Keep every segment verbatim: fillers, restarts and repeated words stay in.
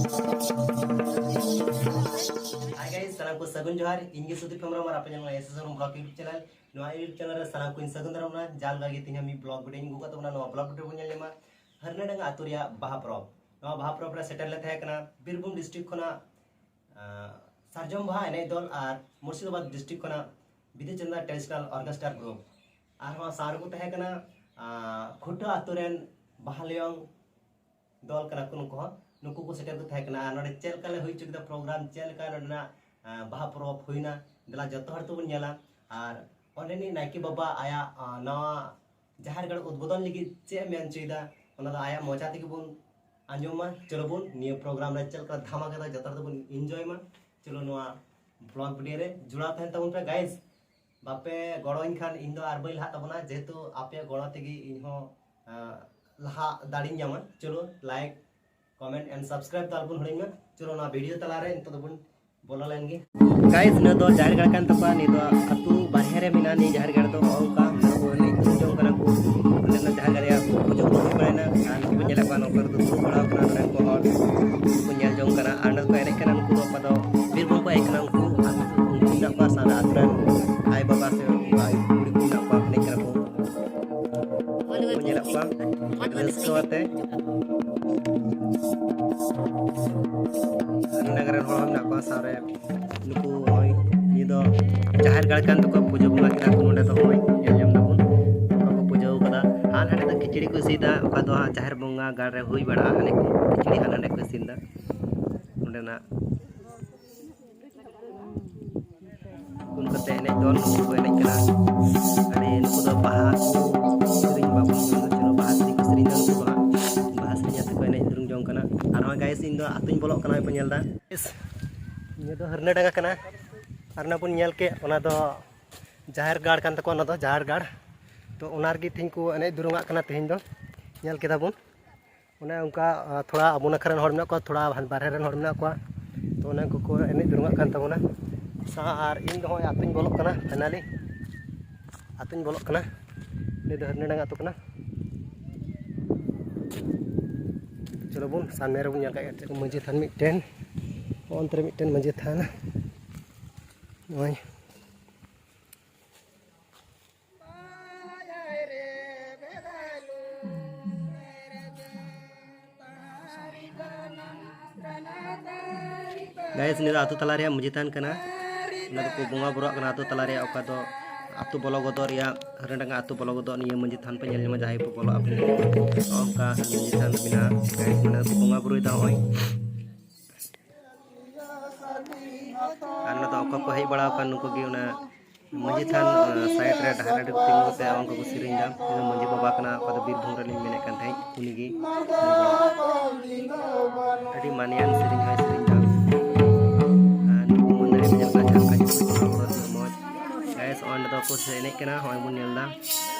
Hi guys, ᱥᱟᱱᱟᱢ ᱠᱚ ᱥᱟᱹᱜᱩᱱ ᱡᱚᱦᱟᱨ᱾ ᱤᱧ ᱜᱮ ᱥᱩᱫᱤᱯ ᱦᱮᱢᱵᱨᱚᱢ ᱟᱨ ᱟᱯᱮ ᱧᱮᱞ ᱠᱟᱱᱟ S S Hembrom vlog YouTube channel᱾ ᱱᱚᱣᱟ YouTube channel ᱨᱮ ᱥᱟᱱᱟᱢ ᱠᱚᱧ ᱥᱟᱹᱜᱩᱱ ᱫᱟᱨᱟᱢ ᱠᱟᱱᱟ᱾ ᱡᱟᱞ ᱞᱮᱠᱟ ᱜᱮ ᱛᱮᱦᱮᱧ ᱦᱚᱸ ᱢᱤᱫ vlog video ᱤᱧ ᱟᱹᱜᱩ ᱟᱠᱟᱫ ᱛᱟᱵᱚᱱᱟ᱾ ᱱᱚᱣᱟ vlog video ᱵᱚᱱ ᱧᱮᱞ ᱧᱟᱢᱟ ᱦᱟᱹᱨᱱᱟᱹᱰᱟᱸᱜᱟ ᱟᱹᱛᱩ ᱨᱮᱭᱟᱜ ᱵᱟᱦᱟ ᱯᱚᱨᱚᱵᱽ᱾ ᱱᱚᱣᱟ ᱵᱟᱦᱟ ᱯᱚᱨᱚᱵᱽ ᱨᱮ ᱥᱮᱴᱮᱨ ᱞᱮ ᱛᱟᱦᱮᱸ ᱠᱟᱱᱟ ᱵᱤᱨᱵᱷᱩᱢ district ᱠᱷᱚᱱᱟᱜ, ᱟᱸ, ᱥᱟᱨᱡᱚᱢ ᱵᱟᱦᱟ ᱮᱱᱮᱡ ᱫᱚᱞ ᱟᱨ ᱢᱩᱨᱥᱤᱫᱟᱵᱟᱫᱽ district ᱠᱷᱚᱱᱟᱜ Bidu Chandan traditional orchestra group᱾ ᱟᱨᱦᱚᱸ ᱥᱟᱶ ᱨᱮᱠᱚ ᱛᱟᱦᱮᱸ ᱠᱟᱱᱟ, ᱟᱸ, ᱠᱷᱩᱴᱟᱹ ᱟᱹᱛᱩ ᱨᱮᱱ ᱵᱟᱦᱟ ᱞᱮᱭᱚᱝ ᱫᱚᱞ ᱠᱟᱱᱟ ᱠᱚ ᱱᱩᱠᱩ ᱦᱚᱸ᱾ ᱱᱩᱠᱩ ᱠᱚ ᱥᱮᱴᱮᱨ ᱠᱚ ᱛᱟᱦᱮᱸ ᱠᱟᱱᱟ᱾ ᱟᱨ ᱱᱚᱰᱮ ᱪᱮᱫ ᱞᱮᱠᱟ ᱞᱮ ᱦᱩᱭ ᱦᱚᱪᱚ ᱠᱮᱫᱟ program, ᱪᱮᱫ ᱞᱮᱠᱟ ᱱᱚᱰᱮᱱᱟᱜ, ᱟᱸ, ᱵᱟᱦᱟ ᱯᱚᱨᱚᱵᱽ ᱦᱩᱭᱱᱟ, ᱫᱮᱞᱟ ᱡᱚᱛᱚ ᱦᱚᱲ ᱛᱮᱵᱚᱱ ᱧᱮᱞᱟ᱾ ᱟᱨ ᱚᱸᱰᱮᱱᱤᱡ ᱱᱟᱭᱠᱮ ᱵᱟᱵᱟ ᱟᱭᱟᱜ, ᱟᱸ, ᱱᱟᱣᱟ ᱡᱟᱦᱮᱨ ᱜᱟᱲ ᱩᱫᱵᱳᱫᱚᱱ ᱞᱟᱹᱜᱤᱫ ᱪᱮᱫ ᱮ ᱢᱮᱱ ᱦᱚᱪᱚᱭᱮᱫᱟ, ᱚᱱᱟ ᱫᱚ ᱟᱭᱟᱜ ᱢᱚᱪᱟ ᱛᱮᱜᱮ ᱵᱚᱱ ᱟᱸᱡᱚᱢᱟ᱾ ᱪᱚᱞᱚ ᱵᱚᱱ ᱱᱤᱭᱟᱹ program ᱨᱮ ᱪᱮᱫ ᱞᱮᱠᱟ ᱫᱷᱟᱢᱟᱠᱟ ᱫᱚ ᱡᱚᱛᱚ ᱦᱚᱲ ᱛᱮᱵᱚᱱ enjoy ᱢᱟ᱾ ᱪᱚᱞᱚ ᱱᱚᱣᱟ vlog video ᱨᱮ ᱡᱚᱲᱟᱣ ᱛᱟᱦᱮᱱ ᱛᱟᱵᱚᱱ ᱯᱮ guys᱾ ᱵᱟᱯᱮ ᱜᱚᱲᱚᱧ ᱠᱷᱟᱱ ᱤᱧ ᱫᱚ ᱟᱨ ᱵᱟᱹᱧ ᱞᱟᱦᱟᱜ ᱛᱟᱵᱚᱱᱟ, ᱡᱮᱦᱮᱛᱩ ᱟᱯᱮᱭᱟᱜ ᱜᱚᱲᱚ ᱛᱮᱜᱮ ᱤᱧ ᱦᱚᱸ, ᱟᱸ, ᱞᱟᱦᱟ ᱫᱟᱲᱮᱧ ᱧᱟᱢᱟ᱾ ᱪᱚᱞᱚ like, comment and subscribe ᱫᱚ ᱟᱞᱚᱵᱚᱱ ᱦᱤᱲᱤᱧ ᱢᱟ᱾ ᱪᱚᱞᱚ ᱱᱚᱣᱟ video ᱛᱟᱞᱟᱨᱮ ᱱᱤᱛᱚᱜ ᱫᱚᱵᱚᱱ ᱵᱚᱞᱚ ᱞᱮᱱ ᱜᱮ᱾ Guys, ᱱᱤᱭᱟᱹ ᱫᱚ ᱡᱟᱦᱮᱨ ᱜᱟᱲ ᱠᱟᱱ ᱛᱟᱠᱚᱣᱟ᱾ ᱱᱤᱭᱟᱹ ᱫᱚ ᱟᱹᱛᱩ ᱵᱟᱨᱦᱮ ᱨᱮ ᱢᱮᱱᱟᱜᱼᱟ᱾ ᱱᱤᱭᱟᱹ ᱡᱟᱦᱮᱨ ᱜᱟᱲ ᱫᱚ ᱱᱚᱜᱼᱚ ᱱᱚᱝᱠᱟ ᱱᱚᱣᱟ ᱠᱚ ᱮᱱᱮᱡ ᱫᱩᱨᱩᱢ ᱡᱚᱝ ᱠᱟᱱᱟ ᱠᱚ᱾ ᱚᱸᱰᱮ ᱫᱚ ᱡᱟᱦᱮᱨ ᱜᱟᱲ ᱨᱮᱭᱟᱜ ᱯᱩᱡᱟᱹ ᱠᱚ ᱦᱩᱭ ᱵᱟᱲᱟᱭᱮᱱᱟ᱾ ᱟᱨ ᱱᱩᱠᱩ ᱵᱚᱱ ᱧᱮᱞᱮᱫ ᱠᱚᱣᱟ ᱱᱚᱝᱠᱟ ᱨᱮᱫᱚ ᱫᱩᱲᱩᱵ ᱵᱟᱲᱟ ᱟᱠᱟᱱᱟ ᱱᱚᱰᱮ ᱠᱚ ᱦᱚᱲ ᱠᱚ ᱧᱮᱞ ᱡᱚᱝ ᱠᱟᱱᱟ᱾ ᱟᱨ ᱱᱚᱰᱮ ᱠᱚ ᱮᱱᱮᱡ ᱠᱟᱱᱟ᱾ ᱱᱩᱠᱩ ᱫᱚ ᱚᱠᱟ ᱫᱚ ᱵᱤᱨᱵᱷᱩᱢ ᱠᱚ ᱦᱮᱡ ᱠᱟᱱᱟ᱾ ᱩᱱᱠᱩ ᱟᱹᱛᱩ ᱩᱱᱠᱩ ᱢᱮᱱᱟᱜ ᱠᱚᱣᱟ ᱥᱟᱶᱨᱮ ᱟᱹᱛᱩ ᱨᱮᱱ ᱟᱭᱳ ᱵᱟᱵᱟ ᱥᱮ ᱟᱭᱳ ᱠᱩᱲᱤ ᱠᱚ ᱢᱮᱱᱟᱜ ᱠᱚᱣᱟ, ᱮᱱᱮᱡ ᱠᱟᱱᱟ ᱠᱚ᱾ ᱧᱮᱞᱮᱫ ᱠᱚᱣᱟ ᱨᱟᱹᱥᱠᱟᱹ ᱟᱛᱮ᱾ ᱱᱚᱰᱮ ᱨᱮᱱ ᱦᱚᱲ ᱦᱚᱸ ᱢᱮᱱᱟᱜ ᱠᱚᱣᱟ ᱥᱟᱶᱨᱮ᱾ ᱱᱩᱠᱩ ᱱᱚᱜᱼᱚᱭ ᱱᱤᱭᱟᱹ ᱫᱚ ᱡᱟᱦᱮᱨ ᱜᱟᱲ ᱠᱟᱱ ᱛᱟᱠᱚᱣᱟ, ᱯᱩᱡᱟᱹ ᱵᱚᱸᱜᱟ ᱠᱮᱫᱟ ᱠᱚ ᱱᱚᱰᱮ ᱫᱚ᱾ ᱱᱚᱜᱼᱚᱭ ᱧᱮᱞ ᱧᱟᱢ ᱫᱟᱵᱚᱱ ᱱᱚᱝᱠᱟ ᱠᱚ ᱯᱩᱡᱟᱹ ᱟᱠᱟᱫᱟ᱾ ᱟᱨ ᱦᱟᱸᱰᱮ ᱫᱚ ᱠᱷᱤᱪᱲᱤ ᱠᱚ ᱤᱥᱤᱱᱫᱟ, ᱚᱠᱟ ᱫᱚ ᱦᱟᱸᱜ ᱡᱟᱦᱮᱨ ᱵᱚᱸᱜᱟ ᱜᱟᱲ ᱨᱮ ᱦᱩᱭ ᱵᱟᱲᱟᱜᱼᱟ᱾ ᱦᱟᱸᱰᱮ ᱠᱚ ᱠᱷᱤᱪᱲᱤ ᱦᱟᱸᱰᱮ ᱱᱟᱸᱰᱮ ᱠᱚ ᱤᱥᱤᱱᱫᱟ᱾ ᱱᱚᱸᱰᱮᱱᱟᱜ ᱠᱩᱞ ᱠᱟᱛᱮ ᱮᱱᱮᱡ ᱫᱚᱞ ᱱᱩᱠᱩ ᱠᱚ ᱮᱱᱮᱡ ᱠᱟᱱᱟ᱾ ᱟᱹᱰᱤ ᱱᱩᱠᱩ ᱫᱚ ᱵᱟᱦᱟ ᱠᱚ ᱥᱮᱨᱮᱧ, ᱵᱟᱵᱚᱱ ᱪᱚᱞᱚ ᱵᱟᱦᱟ ᱥᱮᱨᱮᱧ ᱠᱚ ᱥᱮᱨᱮᱧ ᱫᱟ ᱱᱩᱠᱩ ᱫᱚ ᱦᱟᱸᱜ᱾ ᱵᱟᱦᱟ ᱥᱮᱨᱮᱧ ᱟᱛᱮ ᱠᱚ ᱮᱱᱮᱡ ᱫᱩᱨᱩᱢ ᱡᱚᱝ ᱠᱟᱱᱟ᱾ ᱟᱨᱦᱚᱸ guys, ᱤᱧ ᱫᱚ ᱟᱹᱛᱩᱧ ᱵᱚᱞᱚᱜ ᱠᱟᱱᱟ, ᱯᱮ ᱧᱮᱞ ᱫᱟ᱾ Yes, ᱱᱤᱭᱟᱹ ᱫᱚ ᱦᱟᱹᱨᱱᱟᱹ ᱰᱟᱸᱜᱟ ᱠᱟᱱᱟ᱾ ᱟᱨ ᱚᱱᱟ ᱵᱚᱱ ᱧᱮᱞ ᱠᱮᱫ, ᱚᱱᱟ ᱫᱚ ᱡᱟᱦᱮᱨ ᱜᱟᱲ ᱠᱟᱱ ᱛᱟᱠᱚᱣᱟ, ᱚᱱᱟ ᱫᱚ ᱡᱟᱦᱮᱨ ᱜᱟᱲ᱾ ᱛᱚ ᱚᱱᱟ ᱨᱮᱜᱮ ᱛᱮᱦᱮᱧ ᱠᱚ ᱮᱱᱮᱡ ᱫᱩᱨᱩᱢᱟᱜ ᱠᱟᱱᱟ ᱛᱮᱦᱮᱧ ᱫᱚ᱾ ᱧᱮᱞ ᱠᱮᱫᱟ ᱵᱚᱱ᱾ ᱚᱱᱮ ᱚᱱᱠᱟ, ᱟᱸ, ᱛᱷᱚᱲᱟ ᱟᱵᱚ ᱱᱟᱠᱷᱟ ᱨᱮᱱ ᱦᱚᱲ ᱢᱮᱱᱟᱜ ᱠᱚᱣᱟ, ᱛᱷᱚᱲᱟ ᱵᱟᱨᱦᱮ ᱨᱮᱱ ᱦᱚᱲ ᱢᱮᱱᱟᱜ ᱠᱚᱣᱟ᱾ ᱛᱚ ᱚᱱᱮ ᱩᱱᱠᱩ ᱠᱚ ᱮᱱᱮᱡ ᱫᱩᱨᱩᱢᱟᱜ ᱠᱟᱱ ᱛᱟᱵᱚᱱᱟ᱾ ᱥᱟ-, ᱟᱨ ᱤᱧ ᱫᱚ ᱱᱚᱜᱼᱚᱭ ᱟᱹᱛᱩᱧ ᱵᱚᱞᱚᱜ ᱠᱟᱱᱟ, finally᱾ ᱟᱹᱛᱩᱧ ᱵᱚᱞᱚᱜ ᱠᱟᱱᱟ᱾ ᱱᱤᱭᱟᱹ ᱫᱚ ᱦᱟᱹᱨᱱᱟᱹ ᱰᱟᱸᱜᱟ ᱟᱹᱛᱩ ᱠᱟᱱᱟ᱾ ᱨᱮᱵᱚᱱ ᱥᱟᱢᱱᱮ ᱨᱮᱵᱚᱱ ᱧᱮᱞ ᱠᱟᱜ ᱜᱮᱭᱟ ᱢᱟᱹᱡᱷᱤ ᱛᱷᱟᱱ ᱢᱤᱫᱴᱮᱱ, ᱚᱱᱛᱮ ᱨᱮ ᱢᱤᱫᱴᱮᱱ ᱢᱟᱹᱡᱷᱤ ᱛᱷᱟᱱ᱾ ᱱᱚᱜᱼᱚᱭ᱾ ᱜᱟᱭᱮᱥ, ᱱᱤᱭᱟᱹ ᱫᱚ ᱟᱹᱛᱩ ᱛᱟᱞᱟ ᱨᱮᱭᱟᱜ ᱢᱟᱹᱡᱷᱤ ᱛᱷᱟᱱ ᱠᱟᱱᱟ᱾ ᱚᱱᱟ ᱫᱚᱠᱚ ᱵᱚᱸᱜᱟ ᱵᱩᱨᱩᱣᱟᱜ ᱠᱟᱱᱟ ᱟᱹᱛᱩ ᱛᱟᱞᱟ ᱨᱮᱭᱟᱜ, ᱚᱠᱟ ᱫᱚ ᱟᱹᱛᱩ ᱵᱚᱞᱚ ᱜᱚᱫᱚᱜ ᱨᱮᱭᱟᱜ, ᱦᱟᱹᱨᱟᱹᱰᱟᱝᱜᱟ ᱟᱹᱛᱩ ᱵᱚᱞᱚ ᱜᱚᱫᱚᱜ ᱱᱤᱭᱟᱹ ᱢᱟᱹᱡᱷᱤ ᱛᱷᱟᱱ ᱯᱮ ᱧᱮᱞ ᱧᱟᱢᱟ᱾ ᱡᱟᱦᱟᱸᱭ ᱯᱮ ᱵᱚᱞᱚᱜᱼᱟ ᱯᱮ, ᱚᱱᱠᱟ ᱢᱟᱹᱡᱷᱤ ᱛᱷᱟᱱ ᱢᱮᱱᱟᱜᱼᱟ᱾ ᱜᱟᱭᱮᱥ, ᱢᱟᱱᱮ ᱫᱚᱠᱚ ᱵᱚᱸᱜᱟ ᱵᱩᱨᱩᱭᱮᱫᱟ ᱱᱚᱜᱼᱚᱭ᱾ ᱟᱨ ᱱᱚᱰᱮ ᱫᱚ ᱚᱠᱚᱭ ᱠᱚ ᱦᱮᱡ ᱵᱟᱲᱟ ᱟᱠᱟᱱ, ᱱᱩᱠᱩ ᱜᱮ ᱚᱱᱟ ᱢᱟᱹᱡᱷᱤ ᱛᱷᱟᱱ, ᱟᱸ, ᱥᱟᱭᱤᱰ ᱨᱮ ᱰᱟᱦᱟᱨ ᱟᱹᱰᱤ ᱛᱤᱸᱜᱩ ᱠᱟᱛᱮ ᱚᱱᱠᱟ ᱠᱚ ᱥᱮᱨᱮᱧ ᱮᱫᱟ᱾ ᱩᱱᱤ ᱢᱟᱹᱡᱷᱤ ᱵᱟᱵᱟ ᱠᱟᱱᱟ, ᱚᱠᱟ ᱫᱚ ᱵᱤᱨᱵᱷᱩᱢ ᱨᱮᱱᱤᱧ ᱢᱮᱱᱮᱫ ᱠᱟᱱ ᱛᱟᱦᱮᱸᱫ, ᱩᱱᱤ ᱜᱮ᱾ ᱟᱹᱰᱤ ᱢᱟᱱᱤᱭᱟᱱ ᱥᱮᱨᱮᱧ ᱦᱚᱸᱭ ᱥᱮᱨᱮᱧ ᱮᱫᱟ᱾ ᱟᱨ ᱱᱩᱠᱩ ᱢᱟᱹᱱᱟᱹᱨᱤ ᱠᱚ ᱧᱮᱞ ᱠᱟᱱᱟ, ᱡᱟᱦᱟᱸ ᱞᱮᱠᱟ ᱪᱮᱫ ᱠᱚ ᱦᱚᱲ ᱛᱤᱱᱟᱹᱜ ᱢᱚᱡᱽ᱾ ᱜᱟᱭᱮᱥ, ᱚᱸᱰᱮ ᱫᱚ ᱠᱚ ᱮᱱᱮᱡ ᱠᱟᱱᱟ, ᱦᱚᱸᱜᱼᱚᱭ ᱵᱚᱱ ᱧᱮᱞ ᱮᱫᱟ᱾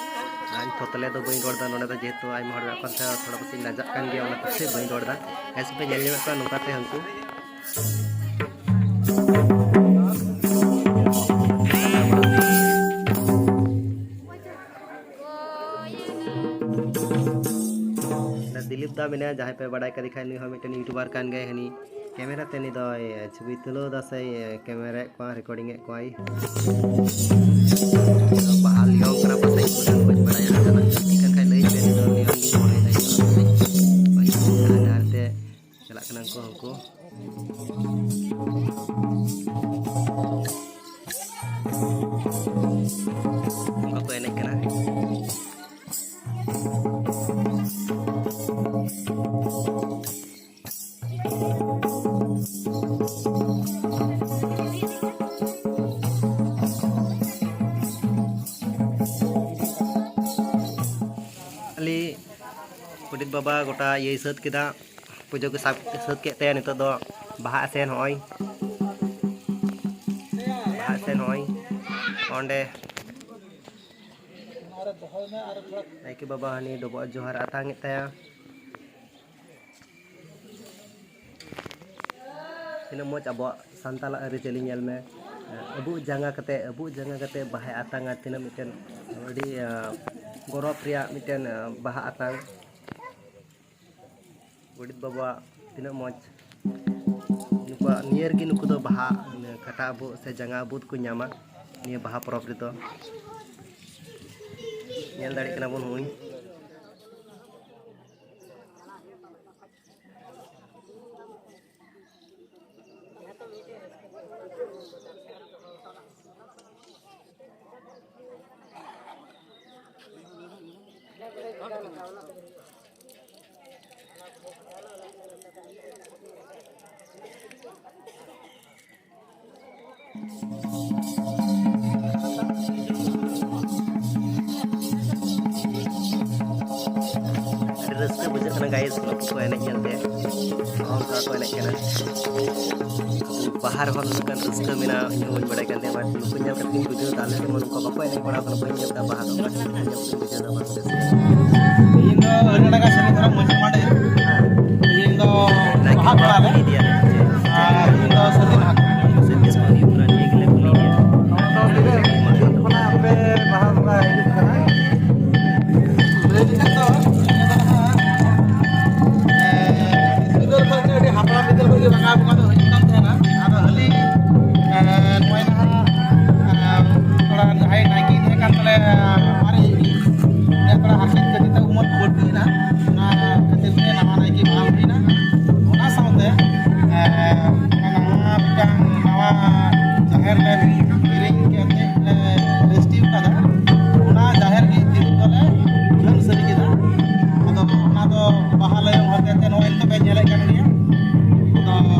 ᱟᱨ ᱤᱧ ᱛᱷᱚᱛᱞᱮ ᱫᱚ ᱵᱟᱹᱧ ᱨᱚᱲ ᱮᱫᱟ ᱱᱚᱰᱮ ᱫᱚ, ᱡᱮᱦᱮᱛᱩ ᱟᱭᱢᱟ ᱦᱚᱲ ᱢᱮᱱᱟᱜ ᱠᱚᱣᱟ, ᱛᱷᱚᱲᱟ ᱯᱟᱥᱮᱧ ᱞᱟᱡᱟᱜ ᱠᱟᱱ ᱜᱮᱭᱟ, ᱚᱱᱟ ᱛᱮ ᱵᱟᱹᱧ ᱨᱚᱲ ᱮᱫᱟ᱾ ᱜᱟᱭᱮᱥ, ᱯᱮ ᱧᱮᱞ ᱧᱟᱢᱮᱫ ᱠᱚᱣᱟ ᱱᱚᱝᱠᱟ ᱛᱮ ᱦᱟᱹᱱᱠᱩ᱾ ᱫᱤᱞᱤᱯ ᱫᱟ ᱢᱮᱱᱟᱭᱟ, ᱡᱟᱦᱟᱸᱭ ᱯᱮ ᱵᱟᱲᱟᱭ ᱠᱟᱫᱮ ᱠᱷᱟᱡ, ᱱᱩᱭ ᱦᱚᱸ ᱢᱤᱫᱴᱮᱱ ᱤᱭᱩᱴᱩᱵᱟᱨ ᱠᱟᱱ ᱜᱮᱭᱟᱭ᱾ ᱦᱟᱹᱱᱤ ᱠᱮᱢᱮᱨᱟ ᱛᱮ ᱱᱩᱭ ᱫᱚᱭ ᱪᱷᱚᱵᱤ ᱛᱩᱞᱟᱹᱣ ᱫᱟ ᱥᱮ ᱠᱮᱢᱮᱨᱟᱭᱮᱫ ᱠᱚᱣᱟ, ᱨᱮᱠᱚᱨᱰᱤᱝ ᱮᱫ ᱠᱚᱣᱟᱭ᱾ ᱵᱟᱦᱟ ᱞᱤᱭᱚᱝ ᱠᱟᱱᱟ ᱯᱟᱥᱮᱡ, ᱵᱟᱹᱧ ᱵᱟᱲᱟᱭᱟ᱾ ᱪᱟᱞᱟᱜ ᱠᱟᱱ ᱠᱷᱟᱡ ᱞᱟᱹᱭ ᱯᱮ, ᱱᱩᱭ ᱫᱚ ᱞᱤᱭᱚᱝ ᱜᱮ ᱢᱚᱱᱮᱭᱮᱫᱟᱭ᱾ ᱦᱟᱱᱛᱮ ᱪᱟᱞᱟᱜ ᱠᱟᱱᱟ ᱠᱚ ᱩᱱᱠᱩ᱾ ᱚᱱᱠᱟ ᱠᱚ ᱮᱱᱮᱡ ᱠᱟᱱᱟ᱾ ᱟᱞᱮ ᱯᱚᱱᱰᱤᱛ ᱵᱟᱵᱟ ᱜᱚᱴᱟ ᱤᱭᱟᱹᱭ ᱥᱟᱹᱛ ᱠᱮᱫᱟ᱾ ᱯᱩᱡᱟᱹ ᱠᱚ ᱥᱟᱵ ᱥᱟᱹᱛ ᱠᱮᱫ ᱛᱟᱭᱟ᱾ ᱱᱤᱛᱚᱜ ᱫᱚ ᱵᱟᱦᱟ ᱟᱥᱮᱱ ᱱᱚᱜᱼᱚᱭ, ᱵᱟᱦᱟ ᱟᱥᱮᱱ ᱱᱚᱜᱼᱚᱭ ᱚᱸᱰᱮ ᱱᱟᱭᱠᱮ ᱵᱟᱵᱟ ᱦᱟᱹᱱᱤ ᱰᱚᱵᱚᱜ ᱡᱚᱦᱟᱨ ᱟᱛᱟᱝ ᱮᱫ ᱛᱟᱭᱟ᱾ ᱛᱤᱱᱟᱹᱜ ᱢᱚᱡᱽ ᱟᱵᱚᱣᱟᱜ ᱥᱟᱱᱛᱟᱲᱟᱜ ᱟᱹᱨᱤᱪᱟᱹᱞᱤ ᱧᱮᱞ ᱢᱮ, ᱟᱹᱵᱩᱜ ᱡᱟᱸᱜᱟ ᱠᱟᱛᱮ, ᱟᱹᱵᱩᱜ ᱡᱟᱸᱜᱟ ᱠᱟᱛᱮ ᱵᱟᱦᱟᱭ ᱟᱛᱟᱝᱟ᱾ ᱛᱤᱱᱟᱹᱜ ᱢᱤᱫᱴᱮᱱ ᱟᱹᱰᱤ, ᱟᱸ, ᱜᱚᱨᱚᱵᱽ ᱨᱮᱭᱟᱜ ᱢᱤᱫᱴᱮᱱ, ᱟᱸ, ᱵᱟᱦᱟ ᱟᱛᱟᱝ᱾ ᱜᱚᱰᱮᱛ ᱵᱟᱵᱟᱣᱟᱜ ᱛᱤᱱᱟᱹᱜ ᱢᱚᱡᱽ, ᱱᱩᱠᱩᱣᱟᱜ ᱱᱤᱭᱟᱹ ᱨᱮᱜᱮ ᱱᱩᱠᱩ ᱫᱚ ᱵᱟᱦᱟ, ᱠᱟᱴᱟ ᱟᱵᱩᱜ ᱥᱮ ᱡᱟᱸᱜᱟ ᱟᱵᱩᱜ ᱠᱚ ᱧᱟᱢᱟ ᱱᱤᱭᱟᱹ ᱵᱟᱦᱟ ᱯᱚᱨᱚᱵᱽ ᱨᱮᱫᱚ᱾ ᱧᱮᱞ ᱫᱟᱲᱮᱭᱟᱜ ᱠᱟᱱᱟ ᱵᱚᱱ ᱱᱚᱜᱼᱚᱭ᱾ ᱟᱹᱰᱤ ᱨᱟᱹᱥᱠᱟᱹ ᱵᱩᱡᱷᱟᱹᱜ ᱠᱟᱱᱟ guys, ᱱᱩᱠᱩ ᱠᱚ ᱮᱱᱮᱡ ᱧᱮᱞᱛᱮ᱾ ᱱᱚᱜᱼᱚ ᱱᱚᱝᱠᱟ ᱠᱚ ᱮᱱᱮᱡ ᱠᱟᱱᱟ᱾ ᱵᱟᱦᱟ ᱨᱮᱦᱚᱸ ᱱᱚᱝᱠᱟᱱ ᱨᱟᱹᱥᱠᱟᱹ ᱢᱮᱱᱟᱜᱼᱟ, ᱤᱧ ᱦᱚᱸ ᱵᱟᱹᱧ ᱵᱟᱲᱟᱭ ᱠᱟᱱ ᱛᱟᱦᱮᱸ᱾ ᱱᱩᱠᱩ ᱧᱮᱞ ᱠᱟᱛᱮ ᱜᱤᱧ ᱵᱩᱡᱷᱟᱹᱣ ᱮᱫᱟ, ᱟᱞᱮ ᱥᱮᱫ ᱢᱟ ᱱᱚᱝᱠᱟ ᱵᱟᱠᱚ ᱮᱱᱮᱡ ᱵᱟᱲᱟ ᱟᱠᱟᱱᱟ, ᱵᱟᱹᱧ ᱧᱮᱞ ᱮᱫᱟ ᱵᱟᱦᱟ ᱫᱚ᱾ ᱤᱧ ᱫᱚ ᱦᱟᱹᱨᱤᱭᱟᱹᱲᱟᱜᱟ ᱥᱟᱹᱨᱤ ᱫᱷᱚᱨᱚᱢ ᱢᱟᱹᱡᱷᱤ ᱢᱟᱰᱮ᱾ ᱤᱧ ᱫᱚ ᱵᱟᱦᱟ ᱠᱚᱲᱟ ᱨᱮ᱾ ᱟᱨ ᱤᱧ ᱫᱚ ᱥᱟᱹᱫᱷᱤᱱ ᱦᱟᱸᱥᱫᱟ᱾ ᱱᱚᱣᱟ ᱫᱚ ᱛᱤᱱᱟᱹᱜ ᱫᱤᱱ ᱠᱷᱚᱱᱟᱜ ᱟᱯᱮ ᱵᱟᱦᱟ ᱵᱚᱸᱜᱟ ᱦᱤᱡᱩᱜ ᱠᱟᱱᱟ? ᱞᱟᱹᱭ ᱞᱮᱠᱷᱟᱱ ᱫᱚ ᱱᱤᱭᱟᱹ ᱫᱚ ᱱᱟᱦᱟᱜ, ᱮᱸ, ᱵᱤᱫᱟᱹᱞ ᱠᱷᱚᱱ ᱜᱮ, ᱟᱹᱰᱤ ᱦᱟᱯᱲᱟᱢ ᱵᱤᱫᱟᱹᱞ ᱠᱷᱚᱱ ᱜᱮ ᱵᱟᱦᱟ ᱵᱚᱸᱜᱟ ᱫᱚ ᱦᱩᱭᱩᱜ ᱠᱟᱱ ᱛᱟᱦᱮᱱᱟ᱾ ᱟᱫᱚ ᱟᱹᱞᱤᱧ, ᱮᱸ, ᱱᱚᱜᱼᱚᱭ ᱱᱟᱦᱟᱜ, ᱮᱸ, ᱛᱷᱚᱲᱟ ᱡᱟᱦᱟᱸᱭ ᱱᱟᱭᱠᱮ ᱛᱟᱦᱮᱸ ᱠᱟᱱ ᱛᱟᱞᱮᱭᱟ, ᱢᱟᱨᱮ, ᱩᱱᱤᱭᱟᱜ ᱛᱷᱚᱲᱟ ᱦᱟᱨᱠᱮᱛ ᱠᱷᱟᱹᱛᱤᱨ ᱛᱮ ᱩᱢᱟᱹᱨ ᱠᱚ ᱵᱟᱹᱲᱛᱤᱭᱮᱱᱟ᱾ ᱚᱱᱟ ᱠᱷᱟᱹᱛᱤᱨ ᱛᱮ ᱱᱟᱣᱟ ᱱᱟᱭᱠᱮ ᱵᱟᱦᱟᱞ ᱦᱩᱭᱱᱟ᱾ ᱚᱱᱟ ᱥᱟᱶᱛᱮ, ᱮᱸ, ᱚᱱᱟ ᱱᱟᱣᱟ ᱢᱤᱫᱴᱟᱝ ᱱᱟᱣᱟ ᱡᱟᱦᱮᱨ ᱞᱮ ᱠᱤᱨᱤᱧ ᱠᱟᱛᱮ ᱞᱮ ᱨᱮᱡᱤᱥᱴᱨᱤ ᱟᱠᱟᱫᱟ᱾ ᱚᱱᱟ ᱡᱟᱦᱮᱨ ᱜᱮ ᱛᱮᱦᱮᱧ ᱫᱚᱞᱮ ᱩᱪᱷᱟᱹᱱ ᱥᱟᱹᱨᱤ ᱠᱮᱫᱟ᱾ ᱟᱫᱚ ᱚᱱᱟ ᱫᱚ ᱵᱟᱦᱟ ᱞᱟᱭᱚᱝ ᱦᱚᱛᱮ ᱛᱮ ᱱᱚᱜᱼᱚᱭ ᱱᱤᱛᱚᱜ ᱯᱮ ᱧᱮᱞᱮᱫ ᱠᱟᱱ ᱜᱮᱭᱟ᱾ ᱟᱫᱚ